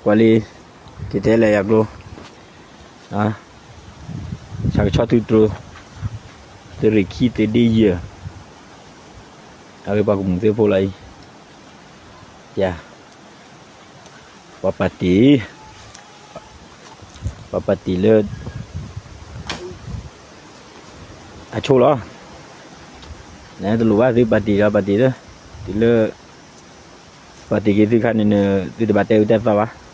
ကွၢ်လံ, ကတဲလဲၣ်ယၤကျိ, ဆၣ်ကဆီသုတြိၤ, သုးရ့ၣ်ခံသုးဒ့ယဲၢ်, အဂ့ၢ်ပှၤကမူၣ်သ့ၣ်ဖိလီၤအံၤ, ယၤ, ပှၤပာ်တ့ၢ်, ပှၤပာ်တ့ၢ်လၢ အဆိလီၤ, နတလိၣ်ဘၣ်သုပာ်တ့ၢ်ဒီးပာ်တ့ၢ်လၢ, တုၤလၢ ပာ်တ့ၢ်က့ၤသုခါန့ၣ်န့ၣ် သုတဘၣ်တဲအုးတဲသီဘၣ်, နီၢ်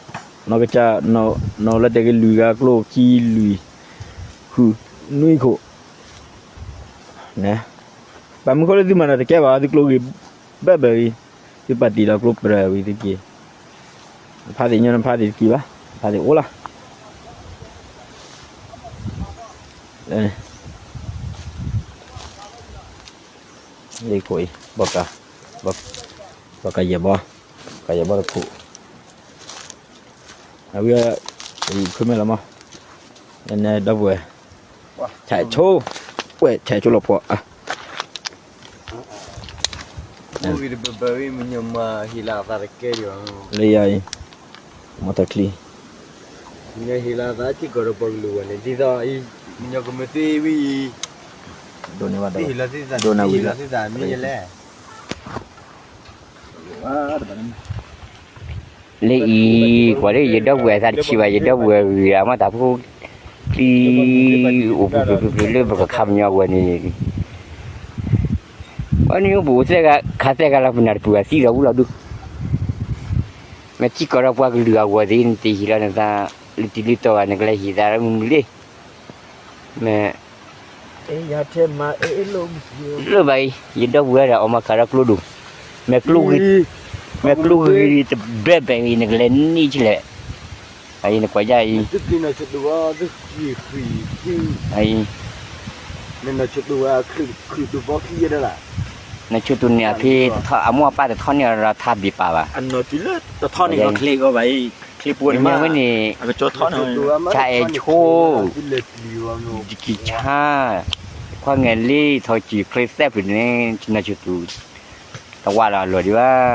ကစၢ်, နီၢ်လၢတဲက့ၤလွံၢ်ဂၤကျိခံလွံၢ်, ဃု, နွံခိၣ်, ပာ်မူခိၣ်လၢသုမၤဒီးတကဲဘၣ် သုကျိဂ့ၤဘၢဘၢအံၤ, သုပာ်တ့ၢ်ဒီးကျိပြၢဝံၤသုက့ၤ, ဖးသ့ၣ်ညါနဖးသ့ၣ်တက့ၤဘၣ်, ဖးသ့ၣ်အိၣ်လီၤ လၢခိၣ်အံၤ, ဘီကၤ, ဘီကၤယဲၢ်ဘီ, ကၤယဲၢ်ဘီတခိၣ်, အဝဲ, ဖုမဲလီၤမး, နဒီပုၢ်ဝဲၢ်, ဆဲးဆိ, ဝဲဆဲးဆိလီၤပှီၢ်, မ့ၢ်ဂ့ၤတဘၢဘၢဝံၤ မညီမၤဟ့ၣ်လီၤအသးတကဲဒံးဘၣ်, လၢယၤအံၤ, မီၢ်တၢ်ချံ, မညီဟ့ၣ်လီၤအသးထံကီၢ်ဒီးပှၤကလုာ်ဝဲန့ၣ် ဒ်သိးအံၤ, မညီကမၢသ့ဝံၤအံၤ, ဒိၣ်န့ၢ်ဘၣ်ဒီး, ဒိၣ်န့ၢ်ဝံၤလီၤ, မ့ၢ်လဲၣ် လၢအံၤ, ကွၢ်လၢယဒီပုၢ်ဝဲၢ်သးတဆံးဘၣ် ယဒီပုၢ်ဝဲၢ်ဂ့ၤအမ့ၢ်တၢ်ဖိ, ချံ, အိၣ်ပျုၤပျုၤပျုၤပျုၤလၢပကခးပညီအဂီၢ်န့ၣ်, အန့ၣ်အိၣ်ပအိၣ်သဲဂၤခးသဲဂၤလီၤ ပနၢ်တပၢၢ်အသံဒီးဝံၤလီၤဒုး, မ့ၢ်ထံကီၢ်ဒီးပှၤကလုာ်အဂီၢ်သ့ၣ် နတဟ့ၣ်လီၤနသး, လၢတံၤလၢတီၤဘၣ် နကလဲၤဟ့ၣ်သးလၢမုၢ်မုၢ်လံ, မ့ၢ် လၢဘၣ်အံၤ ယဒီပုၢ်ဝဲၢ်ဒီး အီၣ်မၤခးဒီးကျိဒိၣ်, မ့ၢ်ကျိဂ့ၤ, မ့ၢ်ကျိဂ့ၤတဘဲဘဲအံၤ နကလဲၤန့ၢ်ဆံးလဲၣ်, အံၤနကွၢ်ယါအံၤ, အံၤ, နီၢ်ဆိၣ်တိၢ်န့ၣ် အဖံးအမိၢ်အပၢ်တထီၣ်န့ၢ်အီၤဒီးထါဘ့ၣ်ပာ်ဘၣ်, မ့ၢ်ဝဲန့ၣ်, ဆၣ်အဲၣ်ဆိ, ဒကံၢ်ဆါ, ခွါငဲၤလ့ ထီၣ်ကံၢ်ချ့သဲဖျၢၣ်န့ၣ် နီၢ်ဆိၣ်တိၢ်, တဝးလီၤအလီၢ်ဒံးဘၣ်,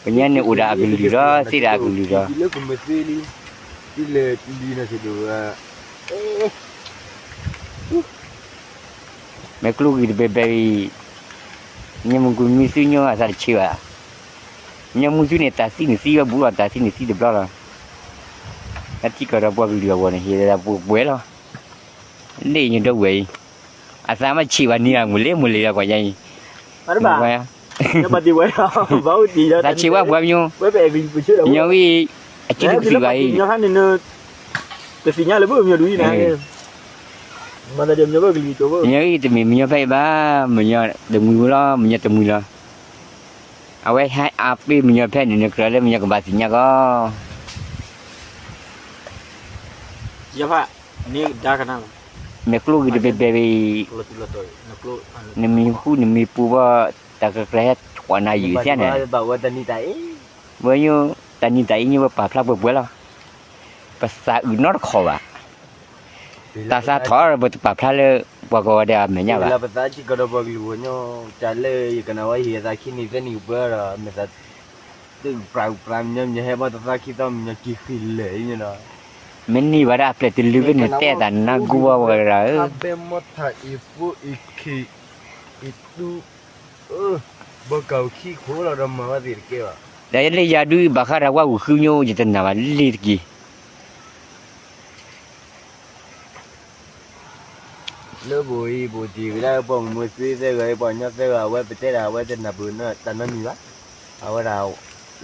ပညါန့ၣ်အိၣ်ဒီးအကလုာ်ဒီး သ့ဒီးအကလုာ်ဒီး မ့ၢ်ကျိဂ့ၤတဘဲဘဲအံၤ, မ့ၢ်မုၢ်ကူမံသုညိအသးတဆံးဘၣ်, မ့ၢ်မုၢ်သုန့ၣ် တၢ်သံန့ၣ်သံဝဲဘူးလီၤ တၢ်သံန့ၣ်သံတဘျီလီၤ, တၢ်ထံကီၢ်ဒီးပှၤကလုာ်အဂီၢ်န့ၣ် ဟ့ၣ်လီၤပှဲၤပှဲၤလီၤ, လၢအံၤညိဒီပုၢ်ဝဲၢ်အံၤ, အသးမ့ၢ်ဆံးဘၣ်န့ၣ် အမိၢ်လ့မိၢ်လ့လီၤကွၢ်ယါအံၤ, သးဆံးဘၣ်ပှၤမ့ၢ်, မညီဝံၤ, အစုတကသံၣ်ဘၣ်အံၤ မညီအံၤတမ့ၢ်မညီဖဲအံၤဘၣ်, မညီတမှံၤဝဲလီၤ မညီတမှံၤလီၤ, အဝဲဟဲအါပ့ၢ်မညီဖဲန့ၣ် နကြၢးလၢမညီကဘၣ်သ့ၣ်ညါကီး, မ့ၢ်ကျိဂ့ၤတဘဲဘဲအံၤ, နမံၤဃူနမံၤပူၤဘၣ်, တၢ်ကကြၢးဟဲကွၢ်နၤယံာ်သ့ၣ်န့ၣ်, ဝဲညိ, တၢ်နံၤတၢ်အံၤညိ ပပာ်ဖျါပှဲၤပှဲၤလီၤ, ပသးအုးနီတခီၣ်ဘၣ် တၢ်သးထီၣ်ပတပာ်ဖျါလၢ ပှၤကိးဂၤဒဲးအမဲာ်ညါဘၣ်, လၢပသးထံကီၢ်ဒီးပှၤကလုာ်အဂီၢ်ညိ, တၢ်လၢယကနၣ်ဝဲဟ့ၣ်အသးခံနံၤသၢနံၤကပၢဒီး မ့ၢ်သး, တအုးပြးအုးပြးမညီမညီဟဲဘၣ်တသီခံသီမညီက့ၤဃံလၢာ်အံၤန့ၣ်ဒီး, မ့ၢ်န့ၢ်ဘၣ်ဒီးအပျဲၢ်တလုာ်ဖဲန့ၣ် တဲတၢ်နါဂူဝဲဝဲဒၣ်ဧၢ ဘၣ်ကဝခံခိၣ်လီၤဒီးမၤဝဲသ့ၣ်တကဲဘၣ်, ဒီးလၢယၤဒုးဘၣ်ဃးဒီးဝဲဂုာ်ဃုညိ ယတနာ်ဘၣ်လ့ၤတက့ၢ် လၢပအိၣ်အံၤ ပအိၣ်တ့ၢ်ကဒါပှၤမုၢ်မွ့ၢ်သွံသၢဂၤအံၤ ပှၤကညီသၢဂၤ အဝဲပတဲဒၣ်အဝဲတနၢ်ပၢၢ်တၢ်နီတမံၤဘၣ်, အဝဲဒၣ်,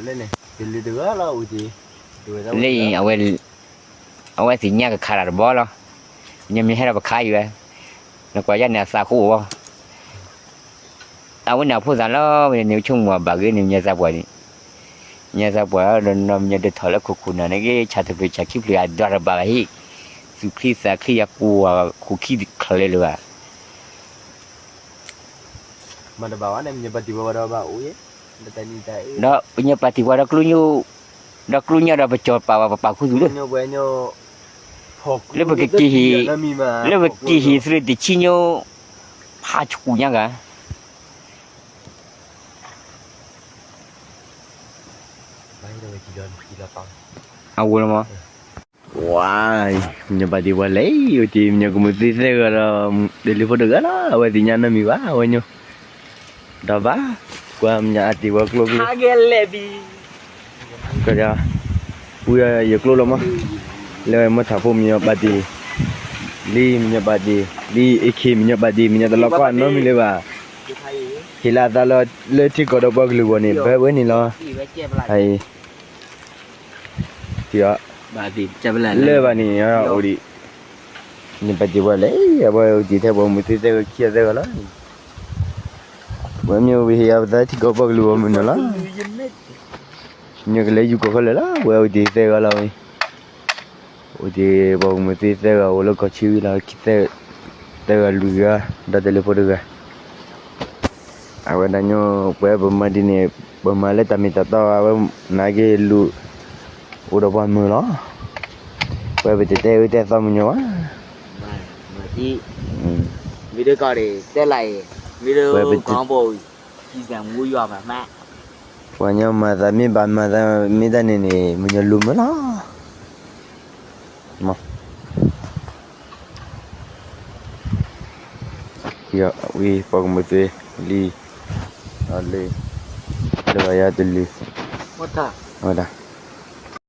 လၢန့ၣ် တလၢတဂၤလီၤအိၣ်တ့ၢ်, လၢအံၤ, အဝဲသ့ၣ်ညါကခးတၢ်တဘီလီၤ, မညီမညီဟဲဒီးပခးအံၤဝဲ, နကွၢ်ယါန့ၣ်အသးဃိအီၤ အဝဲန့ၣ်အဖိသၣ်လီၤ, ဝဲန့ၣ်ဆိကမိၣ်အဘၣ်ဂ့ၤန့ၣ် မညီသးပှၢ်န့ၣ်, မညီသးပှၢ်ဒီးနီၢ်မညီဒၢထီၣ်လၢခိၣ်ခိၣ်နၢ်န့ၣ်ဂ့ၤ ဆၣ်တဖျၢၣ်ဆၣ်ခံဖျၢၣ်အဒွးတဘၣ်ဘၣ်ဟံၣ်, သူၣ်ချံသးချံအပူၤအခိၣ်ခံတချၢလၢၤဘၣ်, မတဘၣ်ဝဲန့ၣ် မညီပာ်တ့ၢ်ဝဲဒီးဘၣ်အိၣ်ယဲ, ဒီးမညီပာ်တ့ၢ်ဝဲဒီးကျိညိ, ဒီးကျိညိဒီးပကၠီၤပာ်ဝဲပပာ်ခူသူၣ်လၢ လၢပကက့ၤဟ့ၣ်, လၢပကက့ၤဟ့ၣ်သရၢတဆံညိ, ဖးဆူၣ်ညါဂၤ, အဝဲလီၤမး, ဝါ, မညီဘၣ်ဒံးပှၤလဲၣ်, အိၣ်တ့ၢ်မညီကမုၢ်သ့သၢဂၤဒီး တလ့ၤဖိတဂၤလီၤ, အဝဲသ့ၣ်ညါနီတမံၤဘၣ် အဝဲညိ, ဒီးဘၣ်, ကွၢ်မညီအတ့ၢ်ပှၤကျိကျိ ကဒီး, ဝံယကျိလီၤမး, လၢမ့ၢ်ထးဖိမညီဘၣ်ဒံး, လံမညီဘၣ်ဒံး, လံ AK မညီဘၣ်ဒံး, မညီတလီၤကွၢ်နီတမံၤလၢၤဘၣ်, ဟ့ၣ်လီၤအသးလၢထံကီၢ်ဒီးပှၤကလုာ်အဂီၢ်န့ၣ် ဘၣ်ဝဲန့ၣ်လီၤ, အံၤ လၢဘၣ်န့ၣ် အိၣ်ဒံး, မညီဘၣ်ဒံးပှၤလဲၣ်, အဝဲအိၣ်တ့ၢ်ထဲပှၤကမုၢ်သ့သၢဂၤခံဂၤသၢဂၤလီၤ, ပှၤမ့ၢ်အိၣ်ဟ့ၣ်အသးထံကီၢ်ပှၤကလုာ်အဂီၢ်မ့ၢ်န့ၣ်လီၤ, မညီကလဲၤယူၤကီၢ်ခဲလၢာ်လီၤ, ပှၤအိၣ်တ့ၢ်သၢဂၤလီၤ, အိၣ်တ့ၢ်ပှၤကမုၢ်သ့သၢဂၤအိၣ်လၢကီၢ်ဆံဝံၤလီၤ, သၢဂၤလွံၢ်ဂၤ, ဒီးတလ့ၤဖိတဂၤ အဝဲဒၣ်ညီ, ပှၤပမၤဒ်န့ၣ်, ပမၤလၢတၢ်မ့ၢ်တၢ်တီ, အဝဲနာ်က့ၤလူၤ, အိၣ်ဒီးပှၤမုာ်လီၤ, ပှၤပတတဲအၢတဲသီမညီဘၣ်, မ့ၢ်ဒ်ကီၢ်န့ၣ် တဲလၢအံၤ, မ့ၢ်ဒ်ကီၢ်ဘိ, ပှၤညီမၤသးမ့ၢ်ဘၣ်မၤသးမ့ၢ်တၢ်န့ၣ်န့ၣ် မညီလူၤမုာ်လီၤ. ဝံၤပှၤကမုၢ်သ့လံ, လၢ, လၢယၤတလံၤ, ဝဲဒၣ်